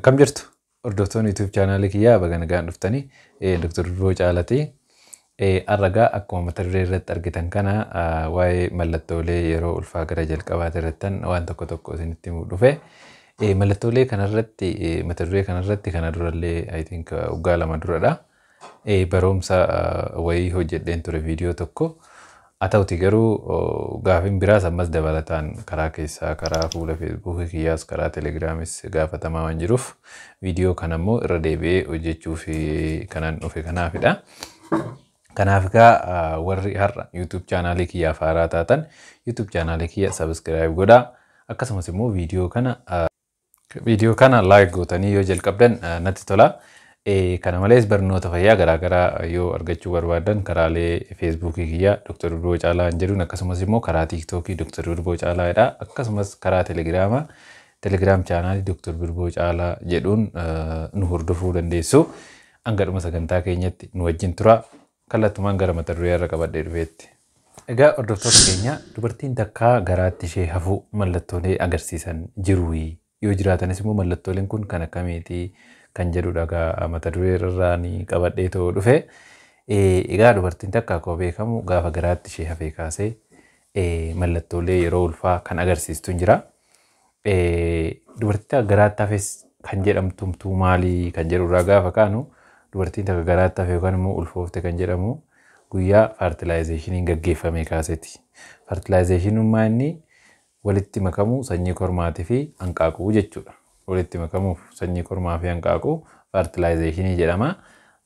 Akkam jirtu hordoftoonni YouTube chaanaalii kiyyaa, baga nagaan dhuftanii. Dr. Durroo Caalatii. Har'a akkuma mata duree irratti argitan kana waa'ee mallattoolee yeroo ulfaa gara jalqabaati irrattan waan tokko tokko isinitti himuu dhufe. Mallattoolee kanarratti, mata duree kanarratti kana durallee, I think waggaa 2 duradha. Barumsa wayii hojjedheen ture, viidiyoo tokko. Haa ta'uti garuu gaafiin biraas ammas dabalataan karaa keessaa, karaa fuula Feesbuukii kiyyaas, karaa Telegiraamis gaafatamaa waan jiruuf, viidiyoo kana immoo irra deebi'ee hojjechuuf kanan dhufe kanaafidha. Kanaaf egaa warri har'a YouTube chaanaalii kiyyaaf haaraa taatan YouTube chaanaalii kiyya subscribe godhaa. Akkasumas immoo viidiyoo kana like gootanii yoo jalqabdan natti tola. Kana malees barnoota fayyaa garaagaraa yoo argachuu barbaadan karaalee Feesbuukii kiyyaa Dr. Durboo Caalaa jedhuun, akkasumas immoo karaa Tiiktookii Dr. Durboo Caalaadha. Akkasumas karaa Telegiraamaa, Telegiraam chaanaalii Dr. Durboo Caalaa jedhuun nu hordofuu dandeessu. Hanga dhuma sagantaa keenyatti nu wajjin tura. Kallattumaan gara mata duree irra qabadhee dhufeetti. Egaa hordoftoota keenya, dubartiin takkaa garaatti ishee hafuu mallattoolee agarsiisan jiru. Yoo jiraatanis immoo mallattooleen kun kan akkamiiti kan jedhudha egaa mata duree irraa ni qabadhee ta'uu dhufe. Egaa dubartiin takka akkuma beekamu gaafa garaatti ishee hafee kaasee mallattoolee yeroo ulfaa kan agarsiistu jira. Dubartiin takka garaatti hafes kan jedhamtu maali kan jedhu irraa gaafa kaanu, dubartiin takka garaatti hafe yookaan immoo ulfoofte kan jedhamu guyyaa fertilizationiin gaggeeffame kaaseeti. Fertilizationiin inni walitti makamuu sanyii kormaatii fi hanqaaquu jechuudha. Walitti makamuuf sanyii kormaa fi hanqaaquu fertilizationii jedhama.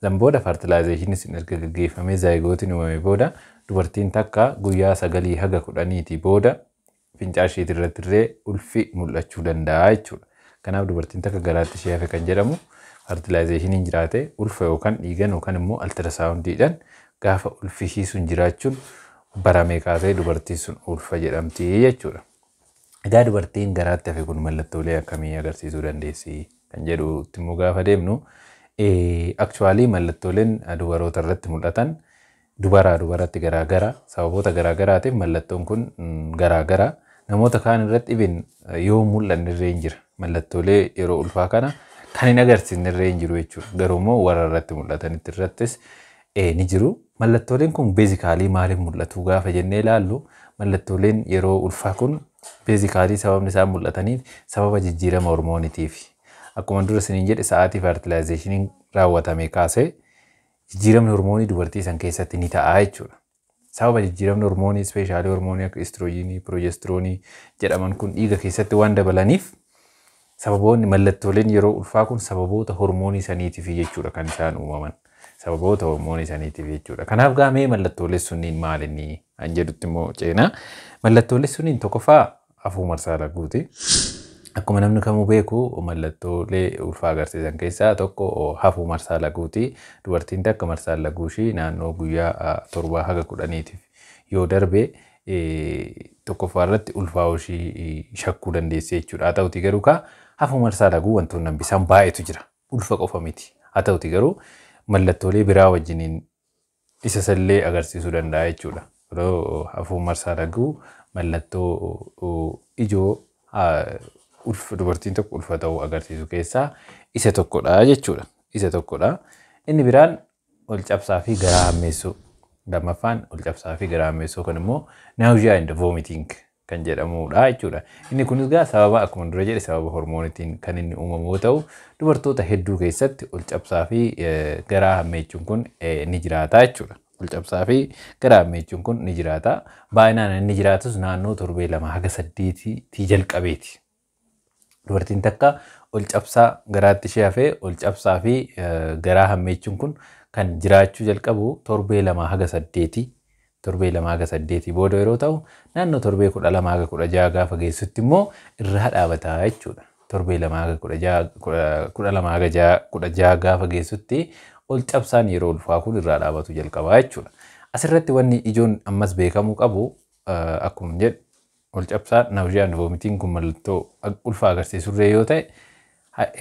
Zan booda fertilizationiin sun erga gaggeeffamee zygoteiin uumame booda, dubartiin takka guyyaa 9 haga 10 booda fincaa isheetii irratti illee ulfi mul'achuu danda'a jechuudha. Kanaaf dubartiin takka garaatti ishee hafe kan jedhamu fertilizationiin jiraate, ulfa yookaan dhiigan yookaan immoo ultrasoundiidhaan gaafa ulfi ishii sun jiraachuun barame kaasee dubartiin sun ulfa jedhamti jechuudha. Egaa dubartiin garaatti hafe kun mallattoolee akkamii agarsiisuu dandeessi kan jedhutti immoo gaafa deemnu, actually mallattooleen dubaroota irratti mul'atan dubaraa dubaratti garaagara. Sababoota garaagaraatiif mallattoon kun garaagara. Namoota kaan irratti ibin yoo mul'anne illee hin jira. Mallattoolee yeroo ulfaa kana kan hin agarsiisne illee hin jiru jechuudha. Garuu immoo warra irratti mul'atanitti irrattis ni jiru. Mallattooleen kun basically maaliif mul'atu gaafa jennee ilaallu, mallattooleen yeroo ulfaa kun basically sababni isaan mul'ataniif sababa jijjiirama hormoonitiif. Akkuma dura isiniin jedhe, sa'aatii fertilizationiin raawwatame kaasee jijjiiramni hormoonii dubartii san keessatti ni ta'a jechuudha. Sababa jijjiiramni hormoonii, especially hormoonii akka estrogenii, progesteronii jedhaman kun dhiiga keessatti waan dabalaniif, sababoonni mallattooleen yeroo ulfaa kun sababoota hormoonii saniitiif jechuudha kan isaan uumaman. Sababoota hormoonii saniitiif jechuudha. Kanaaf gaamee mallattoolee sunniin maalinni an jedhutti immoo ceenaa. Mallattoolee sunniin tokkoffaa hafuu marsaa laguuti. Akkuma namni kamuu beeku, mallattoolee ulfaa agarsiisan keessaa tokko hafuu marsaa laguuti. Dubartiin takka marsaan laguu ishii naannoo guyyaa 7 haga 10tiif yoo darbe, tokkoffaa irratti ulfaa'uu ishii shakkuu dandeessi jechuudha. Haa ta'uti garuu kaa hafuu marsaa laguu wantoonni hambisan baay'eetu jira. Ulfa qofa miti. Haa ta'uti garuu mallattoolee biraa wajjiniin isa sallee agarsiisuu danda'a jechuudha. Yeroo hafuu marsaa laguu mallattoo ijoo ulfa dubartiin tokko ulfa ta'uu agarsiisu keessaa isa tokkodha jechuudha. Isa tokkodha. Inni biraan ol cabsaa fi garaa hammeessuu. Lammaffaan ol cabsaa fi garaa hammeessuu kun immoo nausea and vomiting kan jedhamudha jechuudha. Inni kunis gaa sababa, akkuma dura jedhe, sababa hormoonitiin kan inni uumamu yoo ta'u, dubartoota hedduu keessatti ol cabsaa fi garaa hammeechuun kun ni jiraata jechuudha. Ol cabsaa fi garaa hammeechuun kun ni jiraata. Baay'inaan inni jiraatus naannoo torbee 2 haga 8 jalqabeeti. Dubartiin takka ol cabsaa garaatti ishee hafee, ol cabsaa fi garaa hammeechuun kun kan jiraachuu jalqabu torbee 2 haga 8, torbee 2 haga 8 booda yeroo ta'u, naannoo torbee 12 haga 16 gaafa geessutti immoo irraa dhaabataa jechuudha. Torbee 2 haga 12 haga 16 gaafa geessutti ol cabsaan yeroo ulfaa kun irraa dhaabatu jalqabaa jechuudha. Asirratti wanni ijoon ammas beekamuu qabu, akkuma jedhu, ol cabsaan, nausea and vomiting kun mallattoo ulfa agarsiisurree yoo ta'e,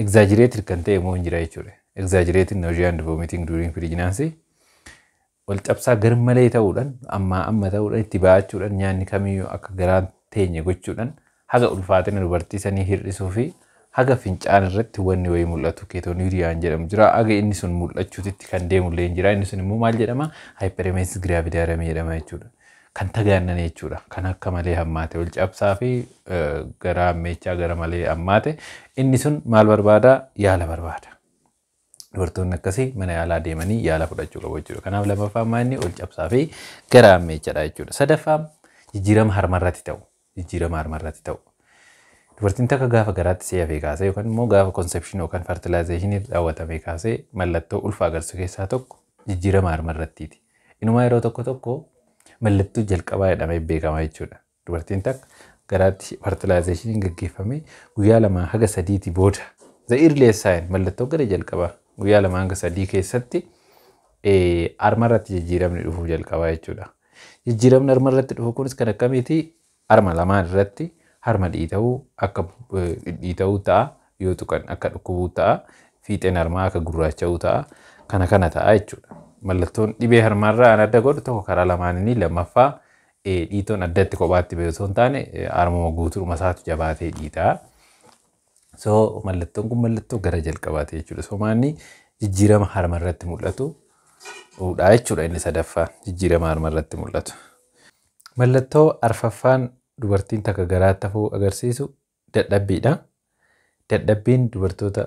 exaggerated kan ta'e immoo hin jira jechuudha. Exaggerated nausea and vomiting during pregnancy, ol cabsaa garmalee ta'uudhaan, ammaa amma ta'uudhaan, itti ba'achuudhaan, nyaanni kamiyyuu akka garaan teenye gochuudhaan, haga ulfaatina dubartii sanii hir'isuu fi Haga fincaan irratti wanni wayii mul'atu ketonuria-n jedhamu jira. Haga inni sun mul'achuutitti kan deemullee hin jira. Inni sun immoo maal jedhama? Hyperemesis gravidarum jedhama jechuudha. Kan tagaannan jechuudha. Kan akka malee hammaate ol cabsaa fi gara hammeechaa gara malee hammaate, inni sun maal barbaada? Yaala barbaada. Dubartoonni akkasii mana yaalaa deemanii yaala fudhachuu qabu jechuudha. Kanaaf lammaffaan maal inni ol cabsaa fi gara hammeechadha jechuudha. Sadaffaan jijjiirama harmarratti ta'u. Jijjiirama harmarratti ta'u. Dubartiin takka gaafa garaatti si'a hafee kaasee yookaan immoo gaafa conception yookaan fertilization raawwatamee kaasee mallattoo ulfa agarsiisu keessaa tokko jijjiirama harmarrattiiti. Inumaa yeroo tokko tokko mallattoo jalqabaa jedhamee beekama jechuudha. Dubartiin takka garaatti fertilization gaggeeffamee guyyaa 2 haga 3 booda, the earliest sign, mallattoo gara jalqabaa guyyaa 2 hanga 3 keessatti harmarratti jijjiiramni dhufuu jalqabaa jechuudha. Jijjiiramni harmarratti dhufu kunis kan akkamiiti? Harma lamaan irratti harma dhiita'uu, akka dhiita'uu ta'a, yoo tuqan akka dhukkubuu ta'a, fiixeen harmaa akka gurraacha'uu ta'a, kana kana ta'a jechuudha. Mallattoon dhibee harmaarraa an adda godhu tokko karaa lamaanii, lammaffaa dhiitoon addatti kophaatti ba'e osoo hin taane harmuma guutuudhuma isaatu jabaatee dhiitaa. So mallattoon kun mallattoo gara jalqabaati jechuudha. So maanni jijjiirama harma irratti mul'atu dha jechuudha inni sadaffaan jijjiirama harma irratti mul'atu. Mallattoo arfaffaan dubartiin takka garaatti hafuu agarsiisu dadhabbiidha. Dadhabbiin dubartoota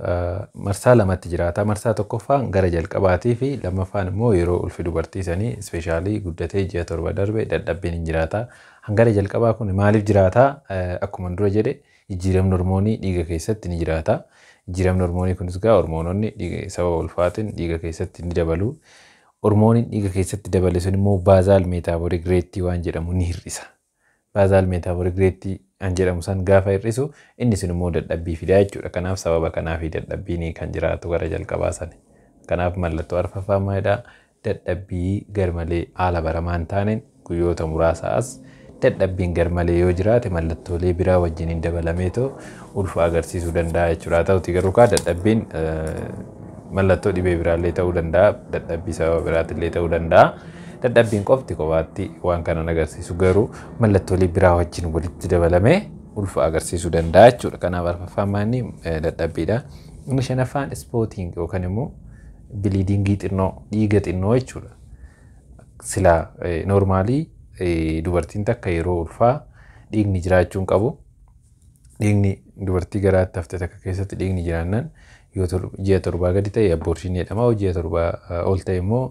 marsaa lamatti jiraata. Marsaa tokkoffaan gara jalqabaatii fi lammaffaan immoo yeroo ulfi dubartii sanii especially guddatee ji'a 7 darbe dadhabbiin hin jiraata. Hangara jalqabaa kun maaliif jiraata? Akkuma dura jedhe, jijjiiramni hormoonii dhiiga keessatti ni jiraata. Jijjiiramni hormoonii kunis gaa hormoononni sababa ulfaatiin dhiiga keessatti ni dabalu. Hormooniin dhiiga keessatti dabale sun immoo basal metabolic rate waan jedhamu ni hir'isa. Basal metabolic rate kan jedhamu san gaafa hir'isu inni sun immoo dadhabbii fida jechuudha. Kanaaf sababa kanaaf dadhabbiin kan jiraatu gara jalqabaa sana. Kanaaf mallattoo arfaffaa maalidhaa? Dadhabbii garmalee haala baramaa hin taaneen guyyoota muraasa as dadhabbiin garmalee yoo jiraate mallattoolee biraa wajjin hin dabalameetoo ulfa agarsiisuu danda'a jechuudha. Haa ta'uti garuu kaa dadhabbiin mallattoo dhibee biraallee ta'uu danda'a. Dadhabbii sababa biraatillee ta'uu danda'a. Dadhabbiin qofti kophaatti waan kanan agarsiisu, garuu mallattoolee biraa wajjin walitti dabalamee ulfa agarsiisuu danda'a jechuudha. Kanaaf arfaffaan maanni dadhabbiidha. Inni shanaffaan spotting yookaan immoo bleeding xinnoo, dhiiga xinnoo jechuudha. Silaa normally dubartiin takka yeroo ulfaa dhiigni jiraachuu hin qabu. Dhiigni dubartii garaatti hafte takka keessatti dhiigni jiraannaan yoo ji'a 7 gadi ta'e abortion jedhama. Yoo ji'a 7 ol ta'e immoo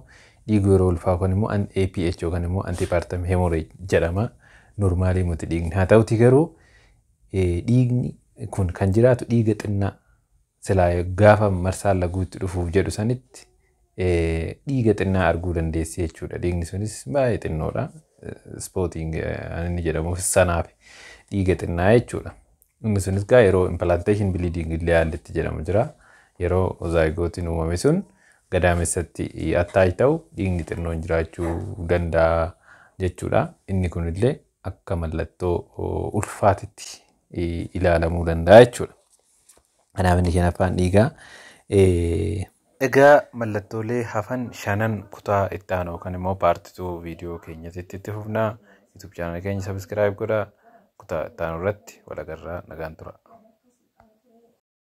dhiigni yeroo ulfaa kun immoo APH yookaan immoo antepartum hemorrhage jedhama. Normally miti dhiigni. Haa ta'uti garuu dhiigni kun kan jiraatu dhiiga xinnaa silaa gaafa marsaan laguutti dhufuuf jedhu sanitti dhiiga xinnaa arguu dandeessi jechuudha. Dhiigni sunis baay'ee xinnoodha. Spotting inni jedhamu sanaaf dhiiga xinnaa jechuudha. Inni sunis gaa yeroo implantation bleeding illee haallitti jedhamu jira. Yeroo zygote-iin uumame sun gadaamessatti attach ta'u dhiigni xinnoon jiraachuu danda'a jechuudha. Inni kunillee akka mallattoo ulfaatitti ilaalamuu danda'a jechuudha. Kanaaf inni shanaffaan dhiigaa. Egaa mallattoolee hafan shanan kutaa itti aanu yookaan immoo part 2 viidiyoo keenyatti itti fufnaa. YouTube channel keenya subscribe godhaa. Kutaa itti aanu irratti wal agarraa, nagaan tura.